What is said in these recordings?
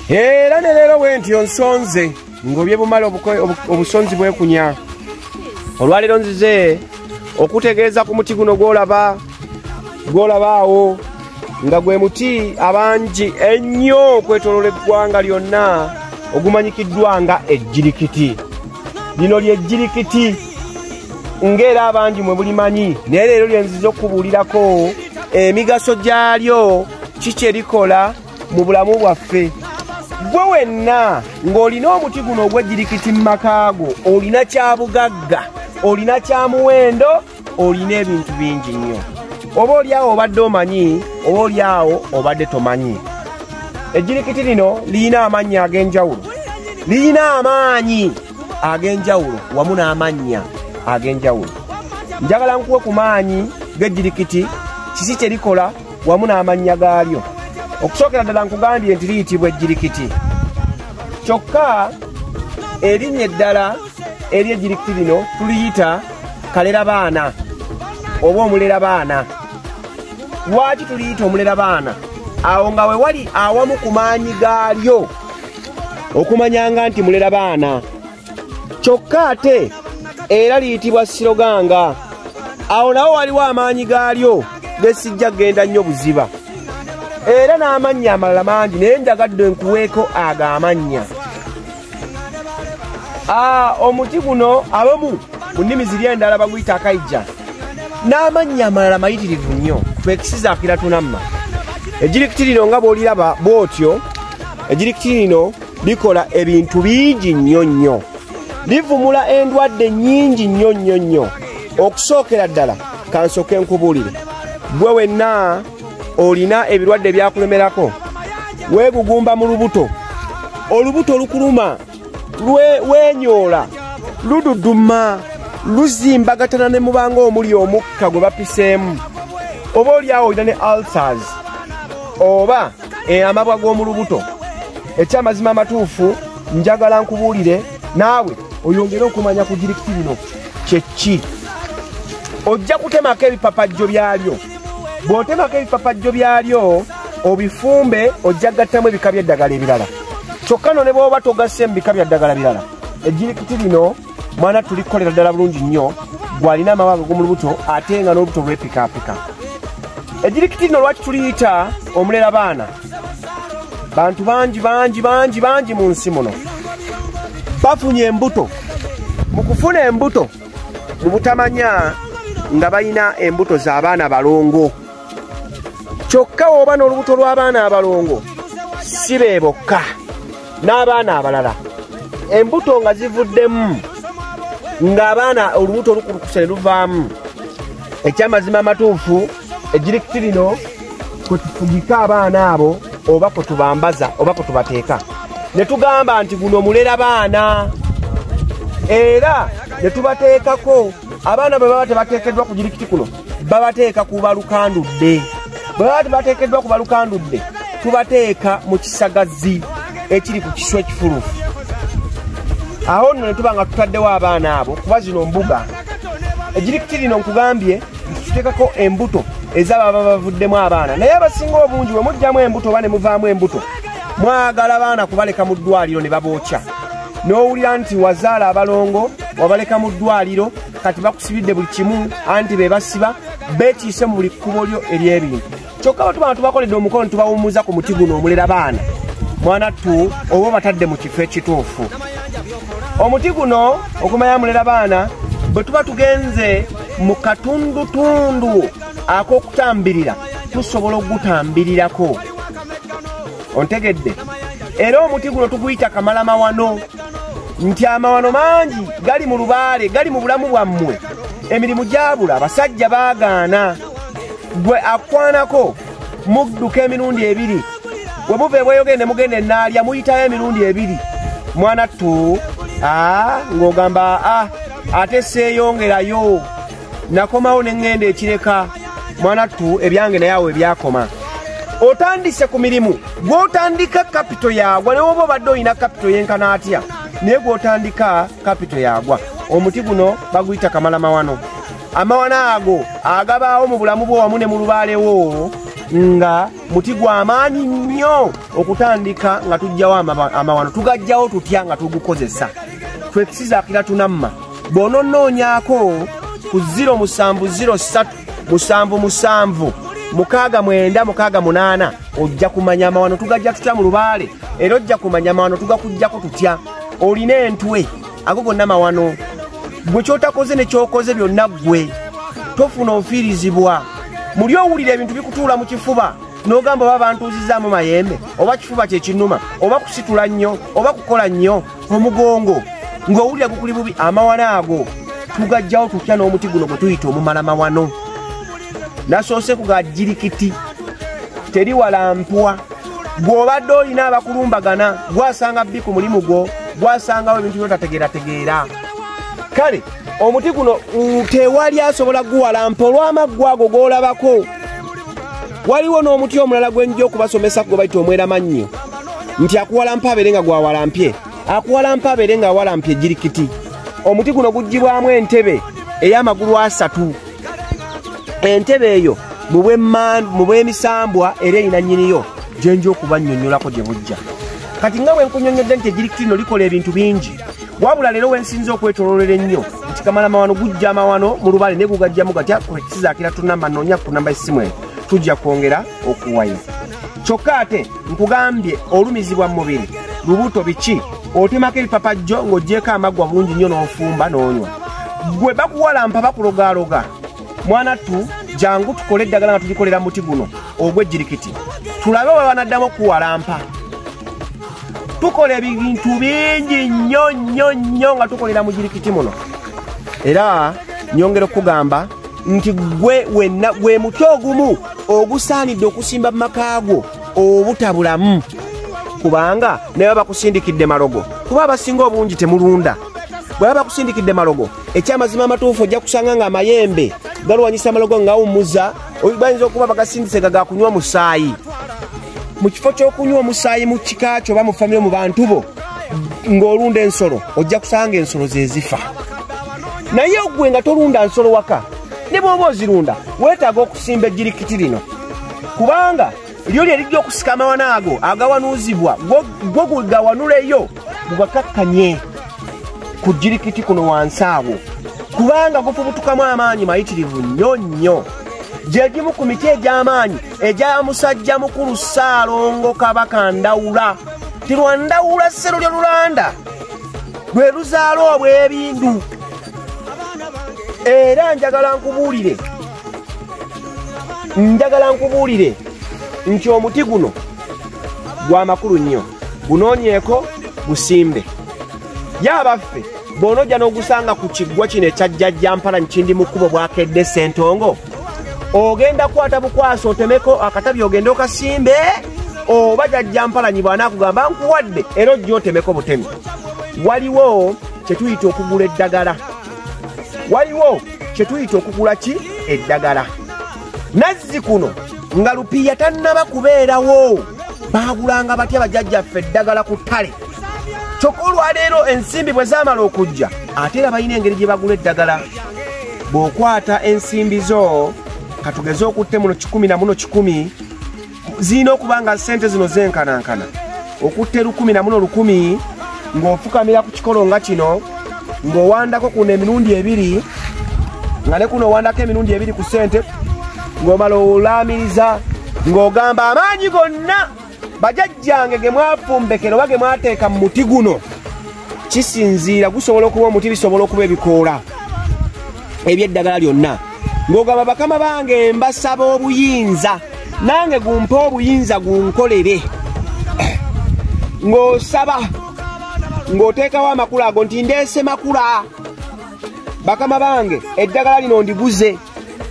Era ne leero bwe ntyo nsonze ng'obye bumala obusonzi bwekunya. Olwaleero nzize okutegeeza ku muti guno gw'olaba awo nga gwe muti abangi ennyo okwetooloola eggwanga lyonna ogumanyikiddwa nga ejjirikiti. Lino ly'ejjirikiti ng'era abangi mwe bulimanyi, naye leero lye nzize okubuulirako emigaso gyalyo, kiki erikola mu bulamu bwaffe. Gwe wenna ng'olina omuti guno ogw'ejjirikiti mu maka go, olina kya bugagga, olina kya muwendo, olina ebintu bingi nnyo. Oba oli awo obadde omanyi, oba oli awo obadde tomanyi. Ejjirikiti lino liyina amannya ag'enjawulo, liyina amaanyi ag'enjawulo wamu n'amannya ag'enjawulo. Njagala nkuwe ku maanyi g'ejjirikiti, kiki kye likola wamu n'amannya gaalyo. Okusookera ddala nkugambye nti liyitibwa ejjirikiti. Kyokka erinnya eddala ery'ejjirikiti lino tuliyita kalerabaana oba omulerabaana. Lwaki tuliyita omulerabaana? Awo nga we wali awamu ku maanyi gaalyo okumanyanga nti mulerabaana. Kyokka ate era liyitibwa siroganga. Awo nawo waliwo amaanyi gaalyo gesijja kugenda nnyo buziba. Era n'amannya amalala mangi, naye njagadde nkuweeko ago amannya. Omuti guno abamu mu nnimi ziri endala baguyita akayija, n'amannya amalala mayitirivu nnyo, twekisizaakira tunamma. Ejjirikiti lino nga bw'oliraba bw'otyo, ejjirikiti lino likola ebintu bingi nnyo nnyo. Livumula endwadde nnyingi nnyo nnyo nnyo. Okusookera ddala kansooke nkubuulire, gwe wenna olina ebirwadde ebyakulemerako, weegugumba mu lubuto, olubuto lukuluma, weenyoola, lududuma, luzimbagatana ne mubanga omuli omukka gwe bapiseemu, oba oli awo olina ne ulcers oba amabwa g'omu lubuto. Ekyamazima amatuufu njagala nkubuulire naawe oyongere okumanya ku jjirikiti lino kye ki. Ojja kutemako ebipapajjo byalyo. Bw'otemako ebipapajjo byalyo obifumbe, ojja gattamu ebika by'eddagala ebirala. Kyokka nno ne bw'oba togasse mu bika bya ddagala birala, ejjirikiti lino mwana tulikolera ddala bulungi nnyo, gw'alina amabwa g'omu lubuto ate nga n'olubuto lwepikaapika. Ejjirikiti lino lwaki tuliyita omulerabaana? Bantu bangi bangi bangi bangi mu nsi muno bafunye embuto. Mu kufuna embuto mu butamanya nga balina embuto z'abaana balongo. Kyokka oba n'olubuto lw'abaana abalongo si be bokka, n'abaana abalala embuto nga zivuddemu, ng'abaana olubuto olukulukuse ne luvaamu. Ekyamazima amatuufu, ejjirikiti lino kwe tufugika abaana abo, oba kwe tubambaza, oba kwe tubateeka, ne tugamba nti guno mulerabaana, era ne tubateekako. Abaana bwe baba tebateekeddwa ku jirikiti kuno, babateeka ku balukandudde. Bwe baba tebateekeddwa ku balukandudde, tubateeka mu kisagazi ekiri ku kiswa ekifulufu. Awo nno ne tuba nga tutaddewo abaana abo, kuba zino mbuga. Ejjirikiti lino nkugambye nti tuteekako embuto ez'ababa bavuddemu abaana, naye abasinga obungi bwe muggyamu embuto oba ne muvaamu embuto, mwagala baana kubaleka mu ddwaliro ne babookya. N'owulira nti wazaala abalongo, wabaleka mu ddwaliro, kati bakusibidde buli kimu, anti be basiba, beekiise mu buli kkubo lyo ery'ebintu. Kyokka bwe tuba tubakoledde omukono tubawummuza ku muti guno omulerabaana, mwana ttu oba obatadde mu kifo ekituufu. Omuti guno okumanya mulerabaana, bwe tuba tugenze mu katundutundu ak'okutambirira, tusobola okugutambirirako. Ontegedde? Era omuti guno tuguyita kamalamawano, nti amawano mangi gali mu lubaale, gali mu bulamu bwammwe. Emirimu gyabula, abasajja baagaana, gwe akwanako mudduka emirundi ebiri, we muva ebweyogere ne mugenda enaalya muyitayo emirundi ebiri. Mwana ttu ng'ogamba ate seeyongerayo, nakomawo ne ŋŋenda ekireka. Mwana ttu ebyange naye awo ebyakoma. Otandise ku mirimu, gw'otandika kapito yaagwa, ne woba obadde olina kapito yenkana atya, naye gw'otandika kapito yaagwa. Omuti guno baguyita kamalamawano. Amawano ago agabaawo mu bulamu bwo wamu ne mu lubaalewo Nga muti gwa maanyi nnyo okutandika nga tujjawo amawano. Tugajjawo tutya nga tugukozesa? Twekisiza akira tunamma. Bw'ononoonyaako ku 0703 77 69 68 ojja kumanya amawano tugajja tutya mu lubaale, era ojja kumanya amawano tugakujjako tutya. Olina entwe, ago gonna mawano. Gwe ky'otakoze ne ky'okoze byonna ggwe tofuna ofiirizibwa. Muli owulira ebintu bikutuula mu kifuba n'ogamba oba bantuuzizaamu mayembe, oba kifuba kye kinnuma, oba kusitula nnyo, oba kukola nnyo, omugongo ng'owulira gukuli bubi. Amawano ago tugajjawo tutya n'omuti guno gwe tuyita omumala mawano? Nasoose kugajjirikiti, teri walampwa. Gw'obadde olina abakulumbagana, gwasanga bbi ku mulimu gwo, gwasangawo ebintu by'otategeerategeera. Kale omuti guno tewali asobola guwalampa olw'amaggwa ago g'olabako. Waliwo n'omuti omulala gwe nja okubasomesa gwe bayita omweramannyo, nti akuwalampa abeere nga gwawalampye, akuwalampa abeere nga awalampye ejjirikiti. Omuti guno guggyibwamu entebe ey'amagulu 3. Entebe eyo mu bw'emisambwa era erina nnyiniyo gye nja okubannyonnyolako gye bujja. Kati nga bwe nkunnyonnyodde nti ejjirikiti lino likola ebintu bingi, wabula leero we nsinze okwetooloolera ennyo nti kamala mawano gujja amawano mu lubaale ne gugajjamu gatya. Kizaakira tunamba, noonya ku namba y'essimu eyo, tujja kwongera okuwayo. Kyokka ate nkugambye olumizibwa mu mubiri, lubuto biki, otemako ebipapajjo ng'oggyeko amaggwa bulungi nnyo n'ofumba n'onywa. Gwe bakuwalampa bakulogaaloga, mwana ttu jangu tukole eddagala nga tulikolera muti guno ogw'ejjirikiti, tulabe oba banaddamu okuwalampa. Tukola ebintu bingi nnyo nnyo nnyo nga tukolera mu jirikiti muno. Era nyongera okugamba nti gwe wenna gwe muti ogumu ogusaanidde okusimba mu maka go obutabulamu, kubanga ne baba bakusindikidde malogo, kuba abasinga obungi temulunda. Bwe baba bakusindikidde malogo, ekyamazima amatuufu ojja kusanga nga amayembe galwanyisa amalogo nga gawummuza. Bayinza okuba bagasindise nga gakunywa musaayi. Mu kifo ky'okunywa omusaayi mu kika kyo oba mu famire mu bantu bo ng'olunda ensolo, ojja kusanga ensolo ze zifa. Naye ggwe nga tolunda nsolo waka, ne bw'oba ozirunda weetaaga okusimba ejjirikiti lino, kubanga lyo lye lijja okusika amawano ago agawanuuzibwa, gwo gugawanuleyo gugakakkanye ku jjirikiti kuno wansi awo, kubanga gufubutukamu amaanyi mayitirivu nnyo nnyo. Gye gimu ku miti egy'amaanyi egya musajja mukulu Ssaalongo Kabaka Ndawula. Tirwa Ndawula Sserulyo Lulanda lwe luzaala obw'ebindu. Era njagala nkubuulire nti omuti guno gwa makulu nnyo, gunoonyeeko gusimbe. Ye abaffe bw'onojja n'ogusanga ku kiggwa kino ekya Jjajja Mpalanyi kindi mu kkubo bwakedde Ssentongo, ogenda kukwata bukwasa otemeko akatabi ogende okasimbe, oba Jjajja Mpalanyi bw'anaakugamba nkuwadde era ojja otemeko butemi. Waliwo kye tuyita okugula eddagala, waliwo kye tuyita okugula ki eddagala. Nazzi kuno nga lupiya tannaba kubeerawo, baagulanga batya bajjajjaffe eddagala ku ttale. Kyokka olwaleero ensimbi bwe zaamala okujja, ate era balina engeri gye bagula eddagala. Bw'okwata ensimbi zo, katugeze okutte muno 1 na muno 100, zirina okuba nga ssente zino zenkanankana. Okutte 1000 na muno 1000, ng'ofukamira ku kikolo nga kino, ng'owandako kuno emirundi 2, nga ne kuno owandako emirundi 2 ku ssente, ng'omala olaamiriza ng'ogamba amaanyi gonna bajjajjange ge mwafumbekera oba ge mwateeka mu muti guno. Kisinziira, gusobola okuba omuti, bisobola okuba ebikoola eby'eddagala lyonna. Ng'ogamba bakama bange mbasaba obuyinza, nange gumpe obuyinza gunkolere. Ng'osaba ng'oteekawo amakula ago nti ndeese makula, bakama bange eddagala lino ndiguze.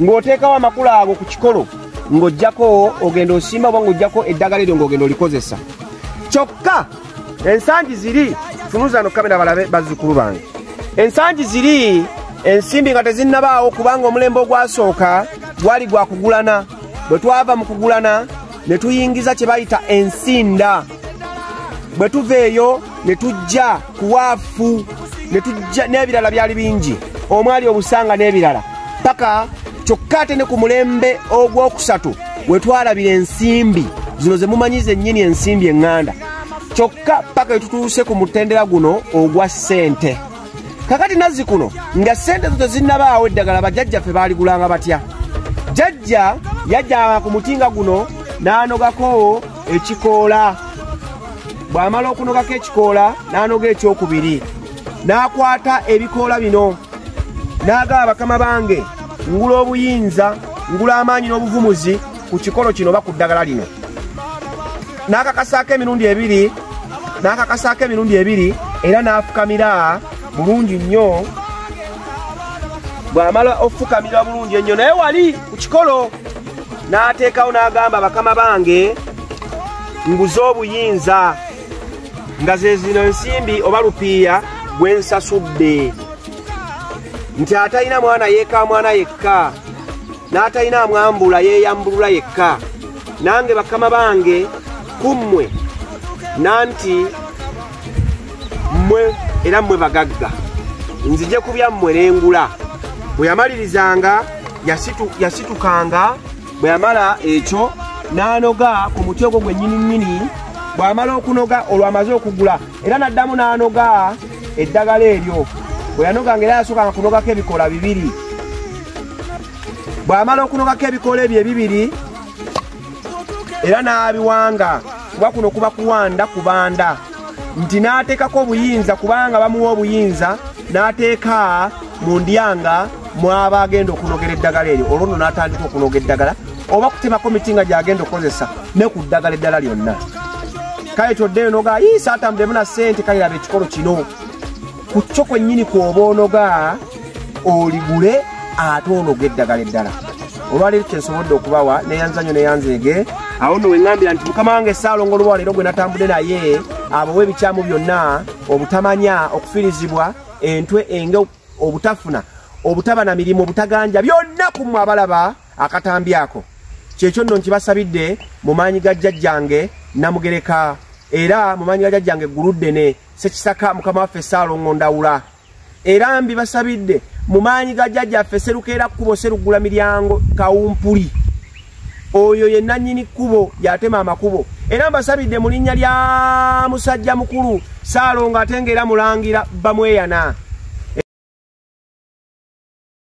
Ng'oteekawo amakula ago ku kikolo, ng'oggyako ogenda osimba oba ng'oggyako eddagala eryo ng'ogenda olikozesa. Kyokka ensangi ziri, tunuza no kamera balabe bazzukulu bange, ensangi ziri ensimbi nga tezinnabaawo, kubanga omulembe ogwasooka gwali gwa kugulana. Bwe twava mu kugulana ne tuyingiza kye bayita ensinda. Bwe tuva eyo ne tujja ku waafu, ne tujja n'ebirala byali bingi, omwali obusanga n'ebirala paka. Kyokka ate ne ku mulembe ogwokusatu Wetwalabira ensimbi zino ze mumanyi zennyini, ensimbi eŋŋanda, kyokka paka wetutuuse ku mutendera guno ogwa ssente. Kakati nazzi kuno nga ssente zo tezinnabaawo, eddagala bajjajjaffe baaligulanga batya? Jjajja yajjanga ku mutinga guno n'anogako ekikoola. Bw'amala okunogako ekikoola n'anoga ekyokubiri, n'akwata ebikoola bino n'agaba, bakama bange, ngula obuyinza, ngula amaanyi n'obuvumuzi ku kikolo kino oba ku ddagala lino. N'akakasaako emirundi ebiri, n'akakasaako emirundi ebiri, era n'afukamira bulungi nnyo. Bw'amala ofukamira bulungi ennyo naye wali ku kikolo n'ateekawo n'agamba, bakama bange, nguze obuyinza nga ze zino ensimbi oba lupiiya gwe nsasudde, nti atalina mwana yeeka mwana yekka, n'atalina amwambula yeeyambulula yekka. Nange bakama bange kummwe nanti mmwe era mmwe bagagga, nzije ku byammwe n'engula. Bwe yamalirizanga yasitukanga, bwe yamala ekyo n'anoga ku muti ogwo gwennyini nnyini. Bw'amala okunoga olwo amaze okugula, era n'addamu n'anoga eddagala eryo. Bwe yanoganga era yasookanga kunogako ebikoola bibiri. Bw'amala okunogako ebikoola ebyo ebibiri era n'abiwanga, kuba kuno kuba kuwanda kubanda, nti n'ateekako obuyinza, kubanga bamuwa obuyinza, n'ateeka mu ndyanga mwaba agenda okunogera eddagala eryo. Olwo nno n'atandika okunoga eddagala oba kutemako miti nga gy'agenda okukozesa ne ku ddagala eddala lyonna. Kale kyoddeyo noga ii saatambulemu na ssente, kale laba ekikolo kino ku kyo kwennyini kw'oba onoga oligule ate onoga eddagala eddala. Olwaleero kyensobodde okubawa, neyanza nnyo neyanzeege. Awo nno weŋŋambira nti mukama wange Ssaalongo Lubowa leero gwe natambudde naye abowa ebikyamu byonna, obutamanya, okufiirizibwa, entwe, enge, obutafuna, obutaba na mirimu, obutaganja, byonna ku mmwe abalaba akatambi ako. Kyekyo nno nkibasabidde mu maanyi ga jjajjange Namugereka, era mu maanyi ga jjajjange Gguluddene Ssekisaka mukama waffe Ssaalongo Ndawula, era mbibasabidde mu maanyi ga jjajjaffe Sserukeera Kkubo Sseruggula Miryango Kawumpuli, oyo ye nannyini kkubo yatema amakubo. Era mbasabidde mu linnya lya musajja mukulu Ssaalongo ate ng'era mulangira bamweyana.